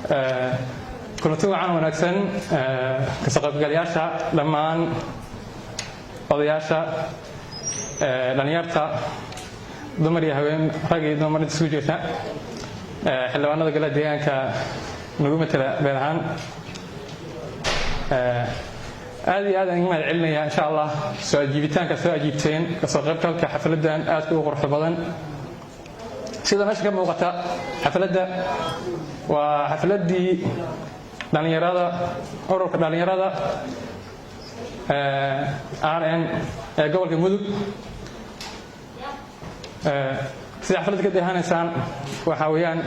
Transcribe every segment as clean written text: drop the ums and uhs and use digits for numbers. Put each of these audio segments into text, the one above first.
Kulanti wacan wanaagsan, kasoo qaybgalayaasha dhammaan, odayaasha, dhalinyarta, dumar iyo haween, rag iyo dumar inta isugu jirta, xildhibaanada golaha deegaanka nagu matala beel ahaan, aad iyo aad aan iga mahad celinaya, insha Allah, soo ajiibitaanka soo ajiibteen kasoo qaybgalka xafladdan aadka u quruxda badan. Sida meesha ka muuqata, xafladda waa xafladdii dhalinyarada, ururka dhalinyarada RN ee gobolka Mudug. Sida xafladda ka dheehanaysaan, waxaa weeyaan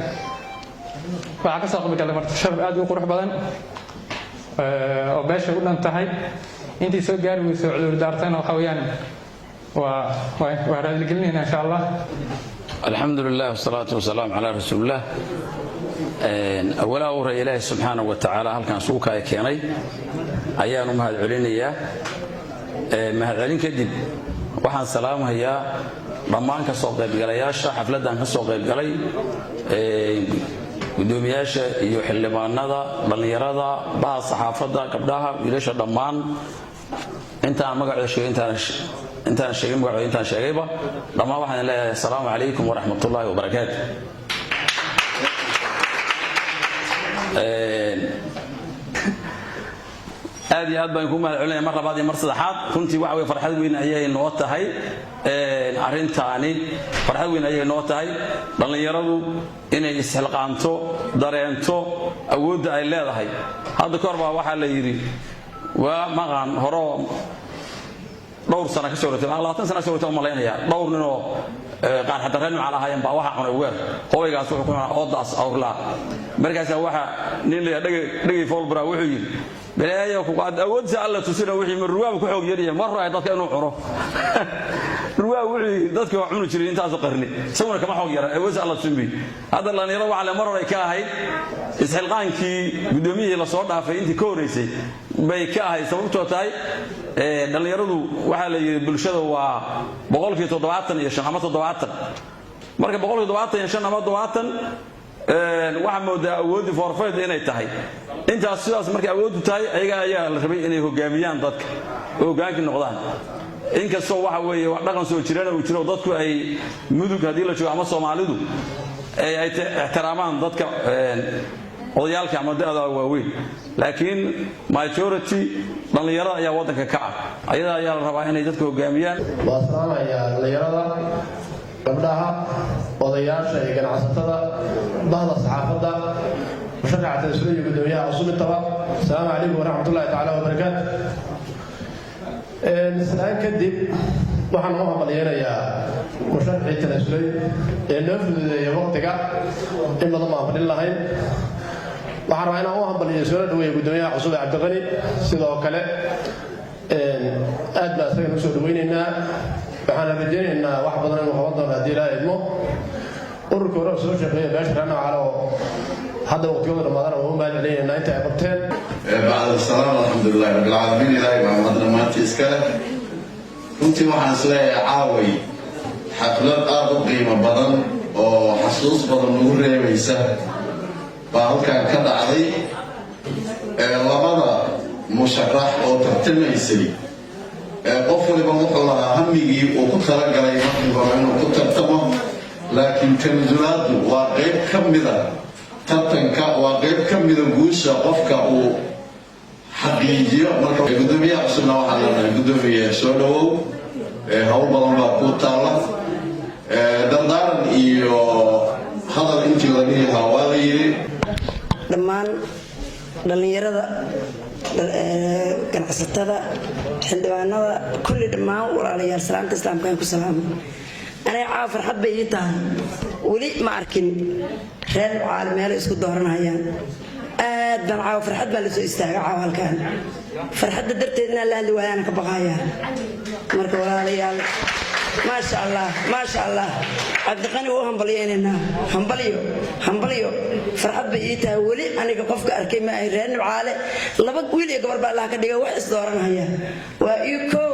waxaa ka soo qaybgalay marti sharaf aad u qurux badan oo beesha u dhan tahay. Intii soo gaari weyso, cudur daartana, waxaa weeyaan waa raaligelinayna, insha Allah. Alxamdu lilah wsalaatu wasalaamu calaa rasuulilah. Awalaa hore, Ilaahay subxaana wa tacaala halkaan isugu kaaya keenay ayaan u mahad celinayaa. Mahadcelin kadib, waxaan salaamayaa dhammaan ka soo qaybgalayaasha xafladdan ka soo qaybgalay, gudoomiyaasha iyo xildhibaanada, dhallinyarada, baha saxaafadda, gabdhaha, wiilasha, dhammaan intaan magacooda sheegay, intaan sheegay magacooda, intaan sheegayba, dhammaan waxaan leeyahay assalaamu calaykum waraxmatullaahi wabarakaatu. Aad iyo aad baan ku mahad celinaya mar labaad iyo mar saddexaad. Runtii waxa weye farxad weyn ayay noo tahay arrintaani, farxad weyn ayay noo tahay dhallinyaradu inay isxilqaanto, dareento awoodda ay leedahay. Hadda kahor baa waxaa la yidhi, waa maqan horoo dhowr sana ka soo hortay, 20 sana ka soo hortay u malaynayaa, dhowr ninoo qaar xataa reer Nimcaal ahaayeen baa waxaa cunay weer. Hobaygaas wuxuu ku cunaa oodaas awrlaa. Markaasaa waxaa nin la dhegay foolbra wuxuu yidhi: "Balaayo ku qaad, awoodsa Alla tusina wixii ma ruwaab ku xoog yaryahay, mar raayo dadka inuu cuno ruwaab." Wuxuu yidhi dadka waa cuni jiray intaasoo qarni, isaguna kama xoog yara, awoodsa Alla tusin bay. Hadda dhalinyaro waxa le mar hore ka ahayd isxilqaankii guddoomiyihii la soo dhaafay intii ka horreysay bay ka ahayd. Sababtoo tahay, dhallinyaradu waxaa la yidhi bulshada waa 75% ama 70. Marka 75% ama 70, waxaa moodaa awooddii foorfeed inay tahay intaas. Sidaas markay awooddu tahay, ayaga ayaa la rabay inay hogaamiyaan dadka oo hogaankii noqdaan. Inkastoo waxa weeye wax dhaqan soo jirana uu jiro, dadku ay Mudug haddii la joogo ama Soomaalidu ay ixtiraamaan dadka odayaalka ama da'da waaweyn, laakiin majority dhallinyarada ayaa waddanka ka ah, ayada ayaa la rabaa inay dadka hogaamiyaan. Waa salaamayaa dhallinyarada, gabdhaha, odayaasha iyo ganacsatada, bahda saxaafadda, musharaxa tanasula iyo guddoomiyaha cusub intaba. Asalaamu calaykum waraxmatullahi tacaala wabarakaatu. Islaan kadib, waxaan u hambalyeynayaa musharaxii tanasulay ee noo fududeeya waqtiga. In badan baan fadhin lahayn. Waxaan rabaa inaan u hambaliyo, soona dhaweeya guddoomiyaha cusub ee Cabdiqani. Sidoo kale aad baan isagana usoo dhaweynaynaa. Waxaan rajaynaynaa wax badan inuu qaban doono haddii Ilaaha idmo. Ururkii hore oo soo shaqeeya beesha reer Nawcale oo hadda waqtigooda dhammaadana waa u mahad celinaynaa inta ay qabteen. Bacd asalaam, alxamdulilahi rabbi alcaalamiin. Ilaahay baa mahad dhammaantii iska leh. Runtii waxaan isleeyahay caaway xaflad aada u qiimo badan oo xasuus badan nagu reebaysa baa halkan ka dhacday. Labada musharax oo tartamaysay, qof waliba wuxuu lahaa hamigii uu ku talagalay markii hore inuu ku tartamo, laakiin tanasulaaddu waa qayb ka mida tartanka, waa qayb ka mida guusha qofka uu xaqiijiyo. Marka gudoomiyaha cusubna waxaan leenahay: guddoomiye, soo dhawow, hawl badan baa kuu taalla. Dardaaran iyo hadal intii la dhihi lahaa waa la yidhi. Dhammaan dhallinyarada, ganacsatada, xildhibaanada, kulli, dhammaan walaalayaal, salaamta Islaamka aan ku salaamay. Aniga caawa farxad bay ii tahay. Weli ma arkin reer Caali meelo isku dooranayaan. Aad baan caawa farxad baan la soo istaaga caawa halkaan. Farxadda darteed inaan la hadli waayaan ka baqayaa. Marka walaalayaal, maasha Allah, maasha Allah, Cabdiqani wuu hambalyaynaynaa. Hambalyo, hambalyo. Farxad bay ii tahay. Weli aniga qofka arkay ma ahay reer Nibcaale laba wiil iyo gabar baa Allah ka dhiga wax isdooranhaya. Waa ii kow.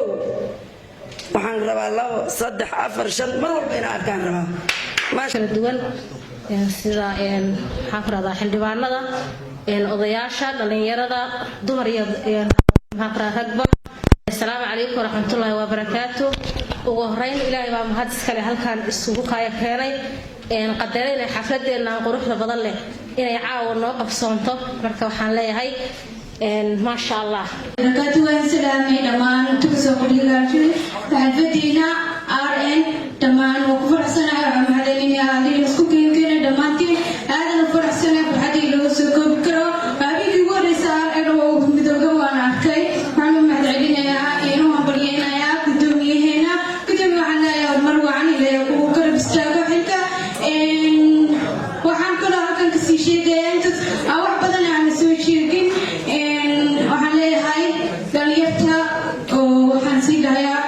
Waxaan rabaa labo, saddex, afar, shan, mar walba inaan arkaan rabaa. Kala duwan. Sida maxaan ku rahdaa, xildhibaanada, odayaasha, dhalinyarada, dumar iyo maxaan ku rahdaa ragba, asalaamu calaykum waraxmatullaahi wabarakaatu. Ugu horeyn, Ilaahay baa mahad iskale halkan isugu kaaya keenay, qadaray inay xafladeenna quruxda badan leh inay caawa noo qabsoonto. Marka waxaan leeyahay, maasha Allah. Barakaatu. Waan salaamay dhammaan inta kasoo qodhigaashay xalfadiina RN. Dhammaan waa ku faraxsanahay. Waxaan mahadcelinayaa Adiga isku keenkeenay dhammaantiin. Aadan u faraxsanahay, farxadii loo soo koobi karo. Habeenkii ugu horeysa RN oo midooga waan arkay. Waxaan u mahadcelinayaa, inuu hambalyeynayaa gudoomiyaheena. Gudoomiye, waxaan leeyahay horumar wacan, Ilaahay kugu garab istaago xilka. Waxaan kaloo halkan kasii sheegayaa intaas wax badan aan soo sheegin. Waxaan leeyahay dhalinyarta oo waxaan sii dhahayaa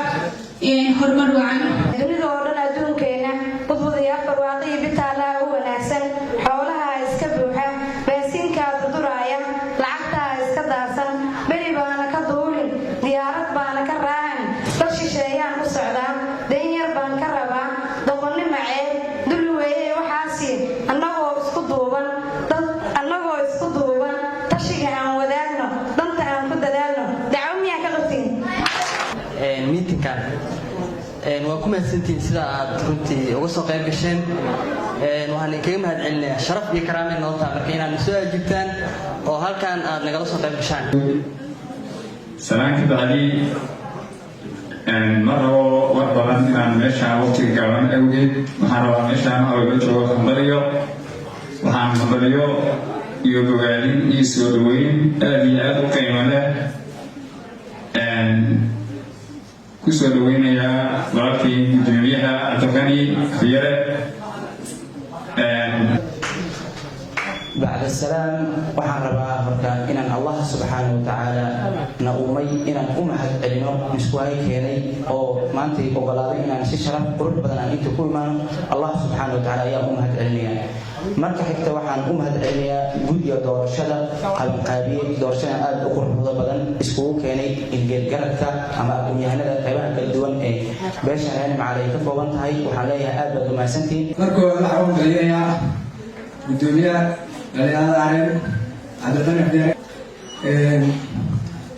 horumar wacan. Dunida oo dhan, adduunkeena budbudaya, barwaaqo iyo bitaalaha u wanaagsan, xoolaha iska buuxa, baasiinkaa durduraaya, lacagtaa iska daadsan, beri baana ka duulin, diyaarad baana ka raacan, dad shisheeyaan u socdaa, dayn yar baan ka rabaa, doqonnimo ceeb dul weeye waxaasi. Annagoo isku duuban, tashiga aan wadaagno, danta aan ku dadaalno. Dacwo miyaa ka qabtiin? Miitinkan waa ku mahadsantihiin sida aad runtii uga soo qayb gasheen. Waxaan idinkaga mahad celinayaa. Sharaf iyo karaamay noo taha marka inaad soo ajiibtaan oo halkan aad nagala soo qayb gashaan. Salaan ka bacdi, ma rabo war badan inaan meeshaan waqtiga gaaban awgeed. Waxaan rabaa meeshaan waxa loo joogo hambaliyo. Waxaan hambaliyo iyo bogaadin iyo soo dhaweyn aad iyo aad u qiimo leh ku soo dhaweynayaa walaalkii gudoomiyaha Cabdiqani Afyare. Bacda salaam, waxaan rabaa marka inaan Allah subxaana wa tacaala na uumay inaan u mahad celino, iskuhay keenay oo maantay ogolaaday inaan si sharaf qurux badan aan inta ku imaano. Allah subxaana wa tacaala ayaan u mahad celinaya. Marka xigta, waxaan u mahad celinayaa guddiga doorashada qabanqaabiyey doorashadan aad u quruxda badan, iskugu keenay ilgeelgaradka ama aqoon-yahanada qaybaha kala duwan ee beesha Reer Nimcaale ay ka kooban tahay. Waxaan leeyahay, aad baad u mahadsantihiin. Marka hore, waxaan u mahadcelinayaa gudoomiyaha dhalinyarada RN, Cabdiqani Afyare.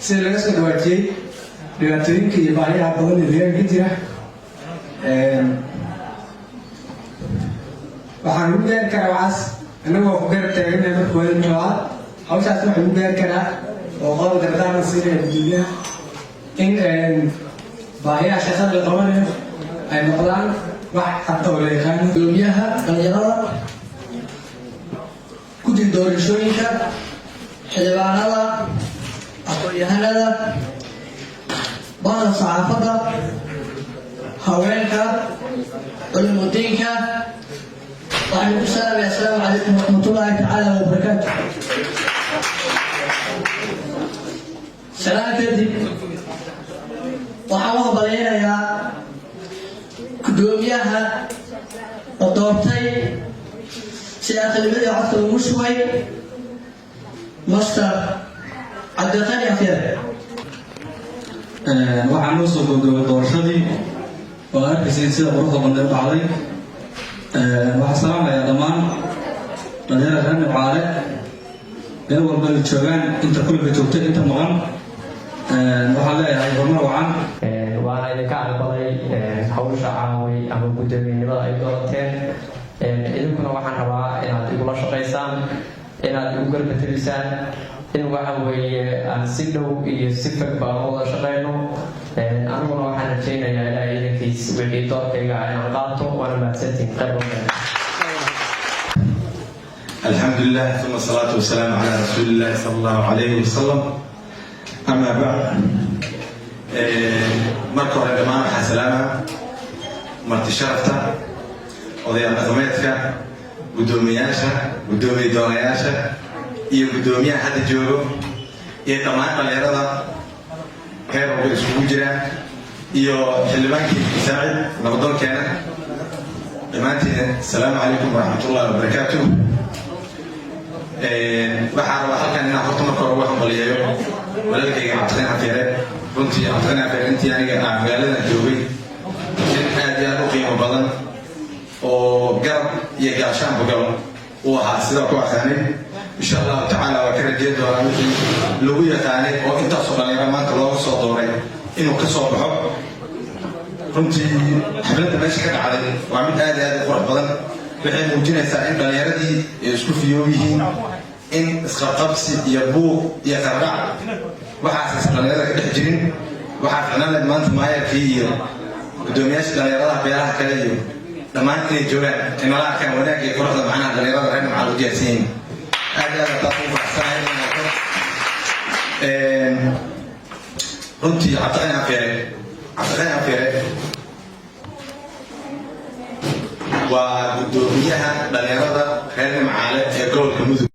Sida laga soo dhawaajiyey, dhibaatooyinka iyo baahiyaha badan ee deegaanka ka jira waxaan ugu gaari karaa waxaas innagoo ku garab taagannahay. Marka hore, labaad, hawshaas waxaa lagu gaari karaa oo qodob dardaaran siinaya gudoomiyaha in baahiyaha shaqada la qabanayo ay noqdaan wax cad oo la yaqaano. Gudoomiyaha dhalinyarada, guddiga doorashooyinka, xildhibaanada, aqoon-yahanada, bahda saxaafadda, haweenka, culimudiinka, waxaan ku salaamaya asalaamu calaykum waraxmatullaahi tacaala wabarakaatu. Salaan kadib, waxaan u hambalyaynayaa gudoomiyaha la doortay si aqlimadii codka lagu shubay, Master Cabdiqani Afyare. Waxaa noo soo gabagabay doorashadii oo aad arkayseen sida quruxda badneed u dhacday. Waxaan salaamayaa dhammaan dhalinyarada reer Nimcaale meel walba ay joogaan, inta kulanka joogta, inta maqan. Waxaan leeyahay horumar wacan. Waana idinka aqbalay hawsha caaway ama guddoomiyenimada ay doorateen. Idinkuna waxaan rabaa inaad igula shaqaysaan, inaad igu garbatelisaan, in waxa weeye aan si dhow iyo si fog baan u wada shaqayno. Aniguna waxaan rajaynayaa, Ilaahay idankiis, wixii doorkayga ah inaan qaato. Waana mahadsantihiin. Khayr badan. الحمد لله، ثم الصلاة والسلام على رسول الله صلى الله عليه وسلم، أما بعد. Marka hore, dhammaan waxaa salaama marti sharafta, odayaal dhaqameedka, guddoomiyaasha, guddoomiye doonayaasha iyo guddoomiyaha hadda joogo, iyo dhammaan dhalinyarada heer walba isugu jiraan, iyo xildhibaankii Saacid, nabadoonkeena. Dhammaantiin, asalaamu calaykum waraxmatullahi wabarakaatu. Waxaa rabaa halkan inaan horta marka hore ugu hambaliyeeyo walaalkayga Cabdiqani Afyare. Runtii Cabdiqani Afyare, intii aniga aan magaaladan joogay, nin aad iyo aad u qiimo badan. Oo garab iyo gaashaanbu galo uu ahaa sidaa ku aqaanay. Insha Allahu tacaala waa ka rajeyn doonaa wixii lagu yaqaanay oo intaasoo dhalinyaro maanta looga soo dooray inuu ka soo baxo. Runtii xafladda meesha ka dhacday waa mid aad iyo aad u qurux badan. Waxay muujinaysaa in dhallinyaradii ay isku fiyoob yihiin, in isqabqabsi iyo buuq iyo qardhac waxaasaysan dhallinyarada ka dhex jirin. Waxaa ficnaan lahayd maanta maayarkii iyo guddoomiyaasha dhallinyaradaha beelaha kale iyo dhammaan inay joogaan, inala arkaan wanaag iyo quruxda macnaha dhallinyarada reer Nimcaal u diyaarsan yihiin. Aad iyo aad taas ugu faraxsanahay inaan arko. Runtii Cabdiqani Afyare waa guddoomiyaha dhallinyarada reer Nimcaale ee gobolka Mudug.